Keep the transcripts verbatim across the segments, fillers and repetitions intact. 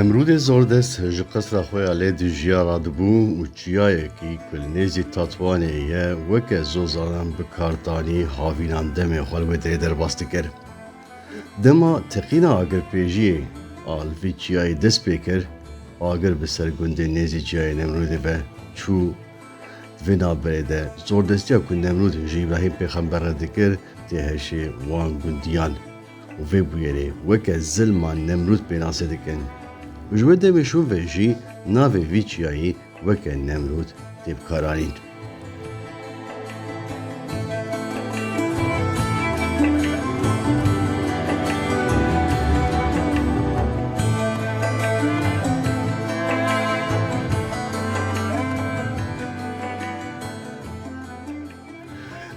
Nemrûdê zordest ji qesra xwe ya lê dijiya radibû û çiyayekî ku li nêzî Tatwanê ye weke zozanan bi kar danî havînan demê xwe li wê derê derbas dikir. Dema teqîna agirpêjiyê a li vî çiyayê dest pê kir, agir bi ser gundê nêzî çiyayê Nemrûdê ve çû. Di vê navberê de zordestiya ku Nemrûd ji Îbrahîm pêxember re dikir tê hişê wan gundiyan û vê bûyerê weke zilma Nemrûd pênase dikin. Û ji wê demê şûn ve jî navê vî çiyayî weke Nemrûd tê bikaranîn.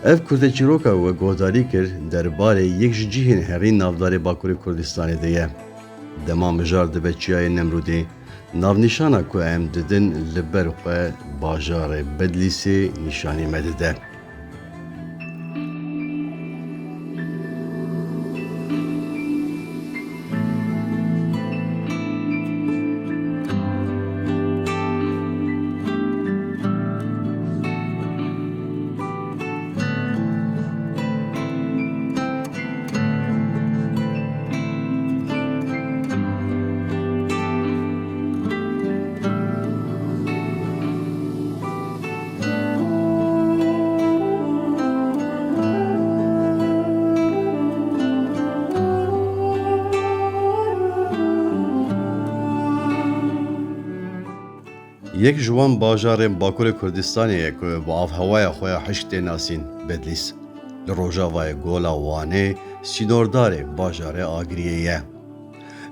Ev kurteçîroka we guhdarî kir derbarê yek ji cihên herî navdarê Bakurê Kurdistanê de ye. Dema mijar dibe çiyayê Nemrûdê, navnîşana ku em didin li ber xwe bajarê Bedlîsê nîşanî me dide. Yek ji wan bajarên Bakurê Kurdistanê ye ku bi avhewaya xwe ya hişk tê nasîn, Bedlîs. Li rojavayê Gola Wanê sînordarê bajarê Agiriyê ye.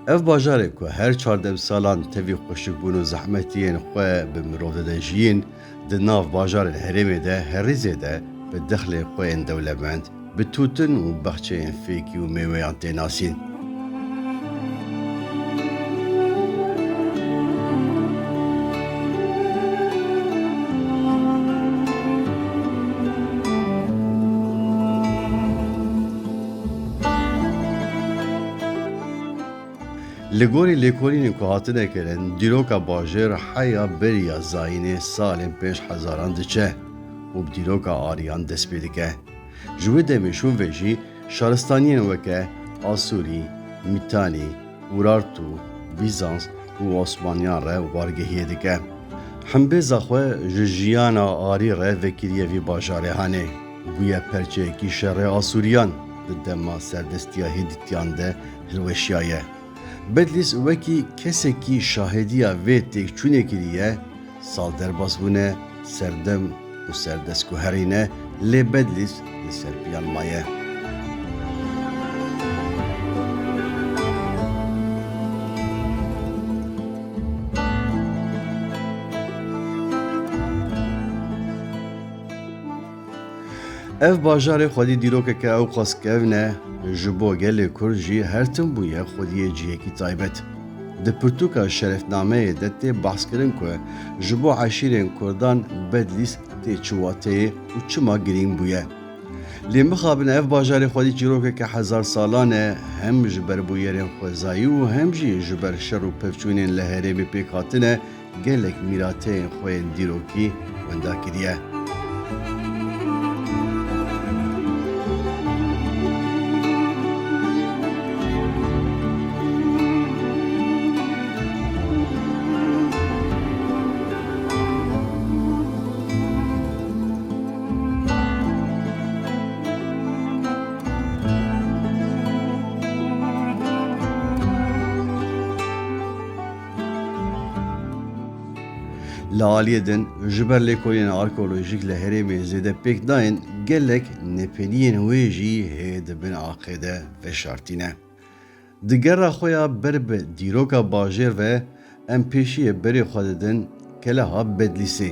Ev bajarê ku her çardeh salan tevî xweşikbûn û zehmetiyên xwe bi mirov dide jiyîn, di nav bajarên herêmê de herî zêde bi dexlên xwe yên dewlemend, bi tûtin û baxçeyên fêkî û mêweyan tê nasîn. Li gorî lêkolînên ku hatine kirin, dîroka bajêr heya beriya zayînê salên pênc hezaran diçe û bi dîroka Ariyan dest pê dike. Ji wê demê şûn ve jî şaristaniyên weke Asûrî, Mîtanî, Urartu, Bîzans û Osmaniyan re wargehiyê dike. Hembêza xwe ji jiyana Arî re vekiriye vî bajarê hanê. Bûye perçeyekî şerê Asûriyan di dema serdestiya Hîtitiyan de hilweşiyaye. Bedlîs wekî kesekî şahediya vê têkçûnê kiriye, sal derbas bûne, serdem û serdest guherîne, lê Bedlîs li ser piyan maye. Ev bajarê xwedî dîrokeke ewqas kevn e, ji bo gelê Kurd jî her tim bûye xwediyê cihekî taybet. Di pirtûka Şerefnameyê de tê behskirin ku ji bo eşîrên Kurdan Bedlîs tê çi wateyê û çima girîng bûye. Lê mixabin ev bajarê xwedî çîrokeke hezar salan e, hem ji ber bûyerên xwezayî û hem jî ji ber şer û pevçûnên li herêmê pêk hatine, gelek mîrateyên xwe yên dîrokî wenda kiriye. Li aliyê din, ji ber lêkolînên arkeolojîk li herêmê zêde pêk nayên, gelek nepeniyên wê jî hê di bin axê de veşartî ne. Di gera xwe ya ber bi dîroka bajêr ve, em pêşiyê berê xwe didin keleha Bedlîsê.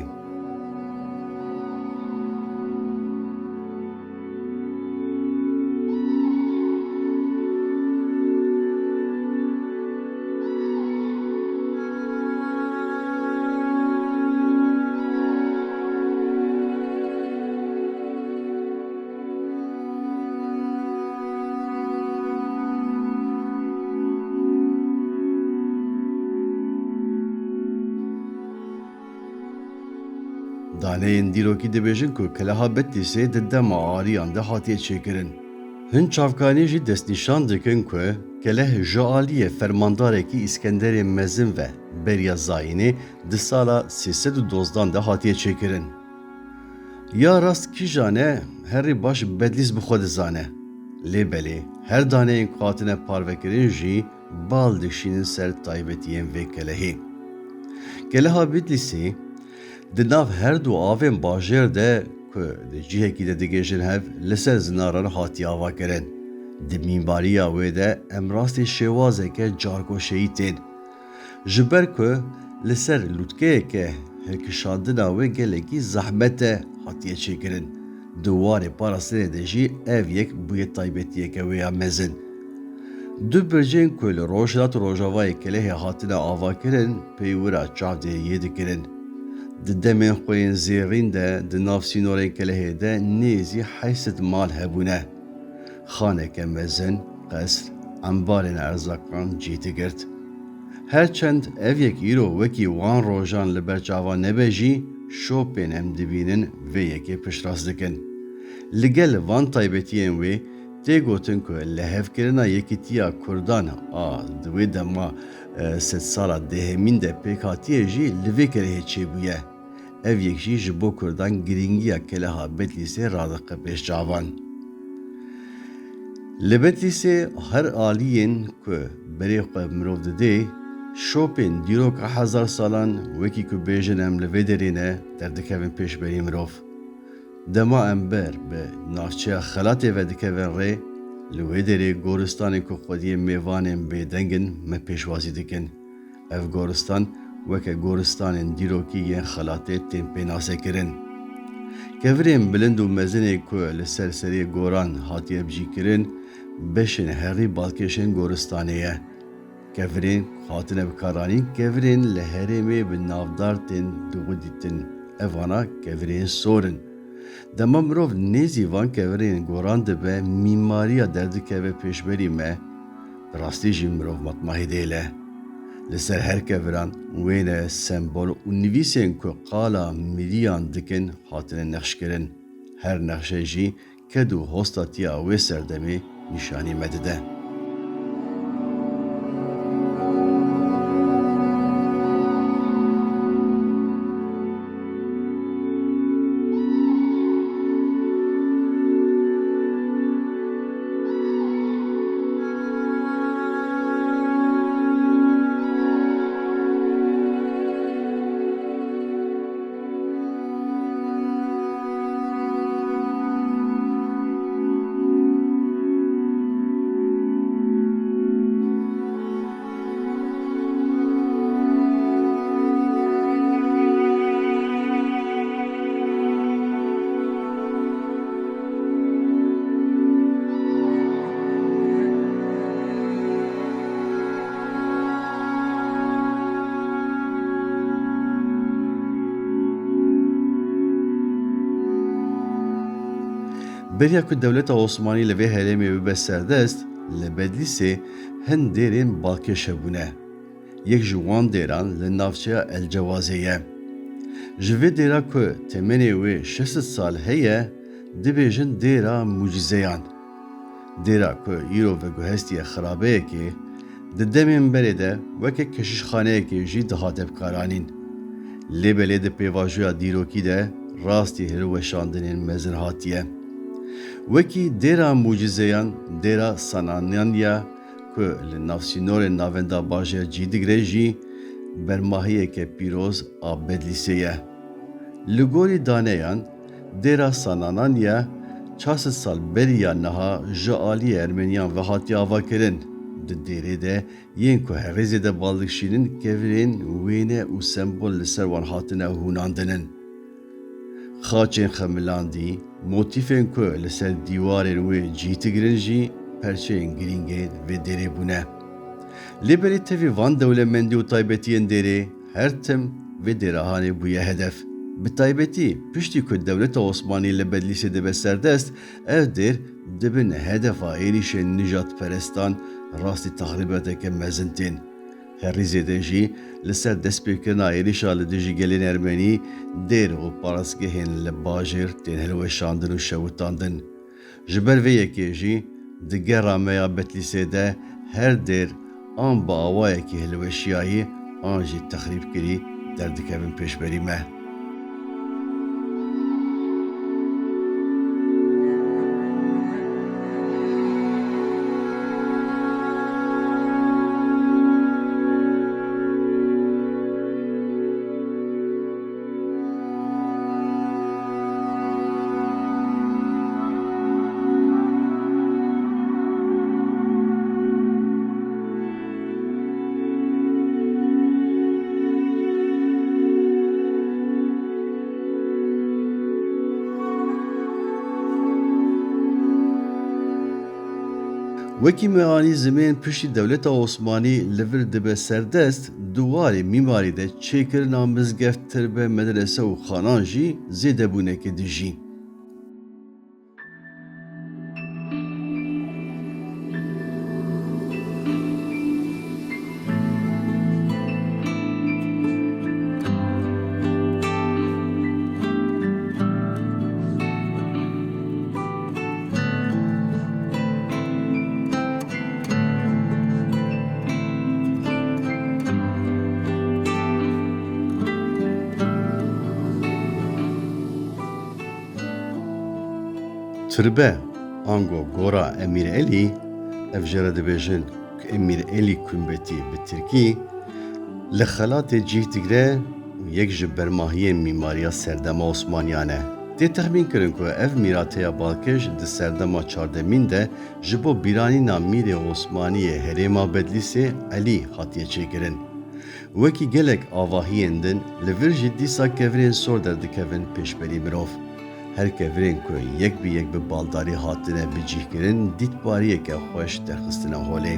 Daneyên dîrokî dibêjin ku keleha Betlîsê di dema Ariyan de hatiye çêkirin. Hin çavkanî jî destnîşan dikin ku keleh ji aliyê fermandarekî Îskenderê Mezin ve beriya zayînê di sala sê sed û dozdan de hatiye çêkirin. Ya rast kîjan e, herî baş Bedlîs bi xwe dizane. Lê belê, her daneyên ku hatine parvekirin jî bal dikişînin ser taybetiyên vê kelehê. Keleha Bedlîsê di nav her du avên bajêr de ku di cihekî de digihêjin hev, li ser zinaran hatiye avakirin. Di mîmariya wê de em rastî şêwazeke cargoşeyî tên. Ji ber ku li ser lûtkeyeke hilkişandina wê gelekî zehmet e hatiye çêkirin, di warê parastinê de jî ev yek bûye taybetiyeke wê ya mezin. Du bircên ku li rojhilat û rojavayê kelehê hatine avakirin, peywira çavdêriyê dikirin. Di demên xwe yên zêrîn de di nav sînorên kelehê de nêzî heşt sed mal hebûne. Xaneke mezin, qesr, embarên erzaqan cî digirt. Her çend ev yek îro wekî wan rojan li ber çavan nebe jî, şopên em dibînin vê yekê piştrast dikin. Li gel van taybetiyên wê tê gotin ku lihevkirina yekîtiya Kurdan a di wê dema, e, sedsala dehemîn de pêk hatiye jî li vê kelehê çêbûye. Ev yek jî ji bo Kurdan girîngiya keleha Betlîsê radixe pêş çavan. Li Betlîsê her aliyên ku berê xwe mirov didê, şopên dîroka hezar salan, wekî ku bêjin em li vê derê ne, derdikevin pêşberî mirov. Dema em ber bi navçeya Xelatê ve dikevin rê, li wê derê goristanên ku xwediyê mêvanên bêdeng in me pêşwazî dikin. Ev goristan weke goristanên dîrokî yên Xelatê tên pênasekirin. Kevirên bilind û mezinê ku li ser serê goran hatiye bicîkirin, beşên herî balkêşên goristanê ye. Kevirên hatine bikaranîn, kevirên li herêmê bi navdar tên diwidîtin. Evana kevirên sor in. Dema mirov nêzî van kevirên goran dibe, mîmariya derdikeve pêşberî me, bi rastî jî mirov matmahî dêle. Li ser her keviran wêne, sembol û nivîsên ku qala miriyan dikin hatine nexşkirin. Her nexşe jî ked û hostatiya wê serdemê nîşanî me dide. Beriya ku dewleta Osmanî li vê herêmê bibe serdest, li Bedlîsê hin dêrên balkêş hebûne. Yek ji wan dêran li navçeya El Cewazê ye. Ji vê dêra ku temenê wê şeş sed sal heye, dibêjin dêra mucîzeyan. Dêra ku îro veguhestiye xirabeyekê, di demên berê de weke keşîşxaneyekê jî dihate bikaranîn. Lê belê di pêvajoya dîrokî de rastî hilweşandinên mezin hatiye. Wekî dêra mucîzeyan, dêra Sanananiya ku li nav sînorên navenda bajêr cî digre jî, bermahiyeke pîroz a Bedlîsê ye. Li gorî daneyan, dêra Sanananiya çar sed sal beriya niha ji aliyê Ermeniyan ve hatiye avakirin. Di dêrê de yên ku herî zêde bal dikişînin kevirên wêne û sembol li ser wan hatine hûnandinin. Xaçên xemilandî, motîfên ku li ser dîwarên wê cî digirin jî perçeyên girîng ên vê dêrê bûne. Lê belê tevî van dewlemendî û taybetiyên dêrê her tim vê dêrahanê bûye hedef. Bi taybetî piştî ku dewleta Osmanî li Bedlîsê dibe serdest, ev dêr dibin hedefa êrîşên nijadperestan, rastî texrîbateke mezin tên. Herî zêde jî li ser destpêkirina êrîşa li dijî gelên Ermenî dêr û parastgehên li bajêr tên hilweşandin û şewitandin. Ji ber vê yekê jî di gera me ya Betlîsê de her dêr an bi awayekî hilweşiyayî an jî texrîbkirî derdikevin pêşberî me. Wekî me anî zimên piştî dewleta Osmanî li vir dibe serdest, di warê mîmarî de çêkirina mizgeft, tirbe, medrese û xanan jî zêdebûneke dijî. Tirbe, ango Gora Emîr Elî, ev jê re dibêjin Emîr Elî Kumbetî bi tirkî, li xelatê cih digre û yek ji bermahiyên mîmariya serdema Osmaniyan e. Tê texmînkirin ku ev mîrateya balkêş di serdema çardemîn de ji bo bîranîna mîrê Osmanî yê herêma Bedlîsê Elî hatiye çêkirin. Wekî gelek avahiyên din, li vir jî dîsa kevirên sor derdikevin pêşberî mirov. Her kevirên ku yek bi yek bi baldarî hatine bicihkirin, dîtbariyeke xweş derxistine holê.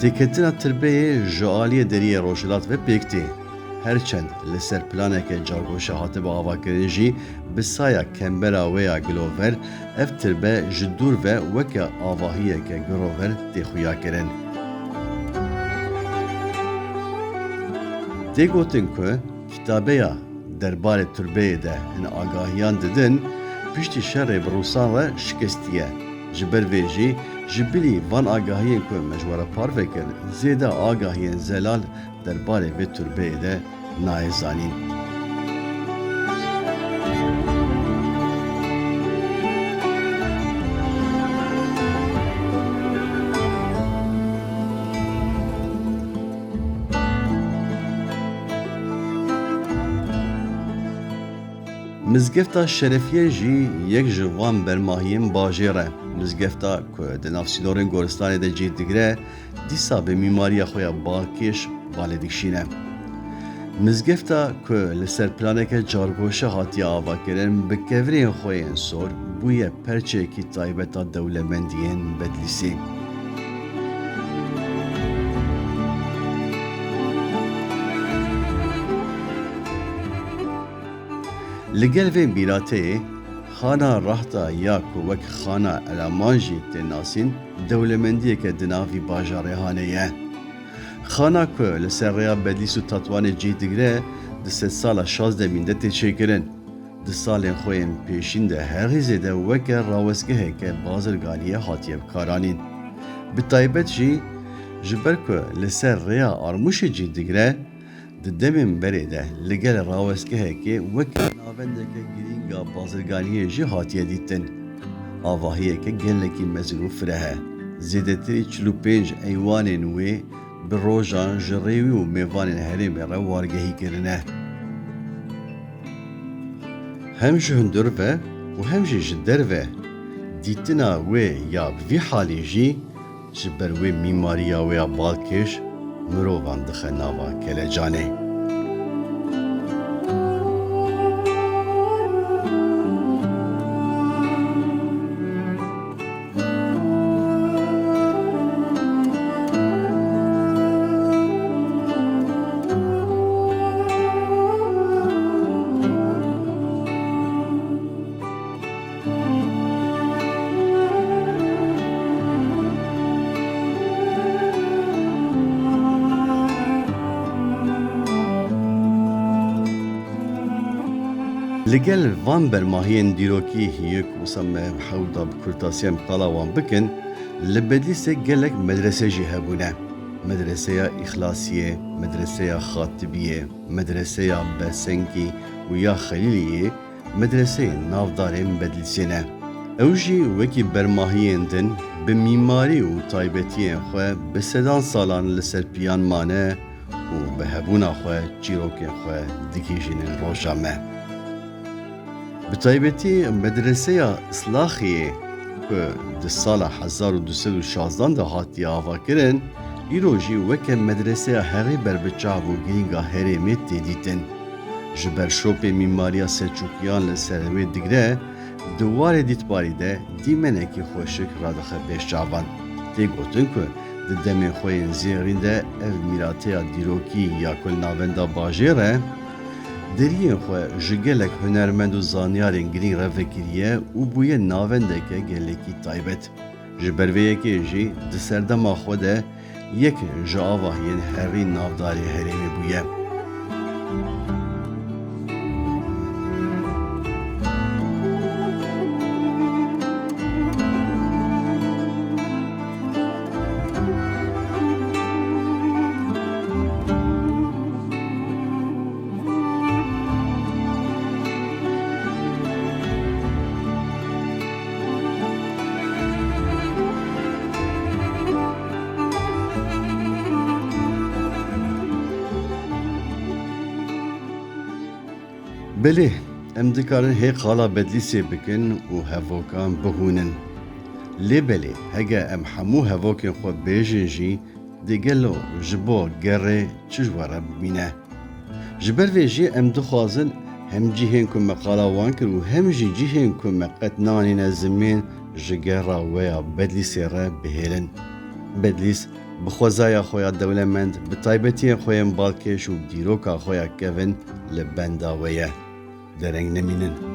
Têketina tirbeyê ji aliyê deriyê rojhilat ve pêk tê. Her çend li ser planeke cargoşe hatibe avakirin jî, bi saya kembera wê ya gilover, ev tirbe ji dûr ve weke avahiyeke girover tê xuyakirin. Tê gotin ku kitabeya derbarê tirbeyê de hin agahiyan didin, piştî şerê bi Rûsan re şikestiye. Ji ber vê jî ji bilî van agahiyên ku me ji we re parve kir, zêde agahiyên zelal derbarê vê tirbeyê de nayê zanîn. Mizgefta Şerefiye jî yek ji van bermahiyên bajêr e. Mizgefta ku di nav sînorên goristanê de cih digire, dîsa bi mîmariya xwe ya balkêş balê dikişîne. Mizgefta ku li ser planeke cargoşe hatiye avakirin, bi kevirên xwe yên sor bûye perçeyekî taybet a dewlemendiyên Bedlîsê. Li gel vê mîrateyê, Xana Rahta ya ku wek Xana Elaman jî tê nasîn, dewlemendiyeke di nav vî bajarê hanê ye. Xana ku li ser rêya Bedlîs û Tatwanê cih digire, di sedsala şazdemîn de tê çêkirin. Di salên xwe yên pêşîn de herî zêde weke rawestgeheke bazirganiyê hatiye bikaranîn. Bi taybet jî ji ber ku li ser rêya Armûşê cih digire, di demên berê de li gel rawestgehekê weke navendeke girîng a bazirganiyê jî hatiye dîtin. Avahiyeke gelekî mezin û fireh e. Zêdetirî çil û pênc eywanên wê bi rojan ji rêwî û mêvanên herêmê re wargehî kirine. Hem ji hundir ve û hem jî ji derve dîtina wê ya bi vî halî jî ji ber wê mîmariya wê ya balkêş mirovan dixe nava kelecanê. Li gel van bermahiyên dîrokî hî ku wisa me hewda bi kurtasiyê em qala wan bikin, li Bedlîsê gelek medrese jî hebûne. Medreseya Îxlasiyê, Medreseya Xatibiyê, Medreseya Besengî û ya Xelîliyê, medreseyên navdarên Bedlîsê ne. Ew jî wekî bermahiyên din bi mîmarî û taybetiyên xwe bi sedan salan li ser piyan mane û bi hebûna xwe çîrokên xwe digihîjînin roja me. Bi taybetî medreseya Islaxiyê ku di sala hezar û du sed û şazdan de hatiye avakirin, îro jî weke medreseya herî berbiçav û girînga herêmê tê dîtin. Ji ber şopê mîmariya Selçûkiyan li ser wê digre, di warê dîtbarî de dîmenekî xweşik radixe pêş çavan. Tê gotin ku di demên xwe yên zêrîn de ev mîrateya dîrokî ya ku li navenda bajêr e, deriyên xwe ji gelek hunermend û zanyarên girîng re vekiriye û bûye navendeke gelekî taybet. Ji ber vê yekê jî di serdema xwe de yek ji avahiyên herî navdarê herêmê bûye. Belê, em dikarin hê qala Bedlîsê bikin û hevokan bihûnin. Lê belê, hege em hemû hevokên xwe bêjin jî, dê gelo ji bo gerê çi ji we re bimîne? Ji ber vê jî em dixwazin hem cihên ku me qala wan kir û hem jî cihên ku me qet nanîne zimên ji gera we ya Bedlîsê re bihêlin. Bedlîs bi xwezaya xwe ya dewlemend, bi taybetiyên xwe yên balkêş û dîroka xwe ya kevin li benda we ye. Dereng nemînin.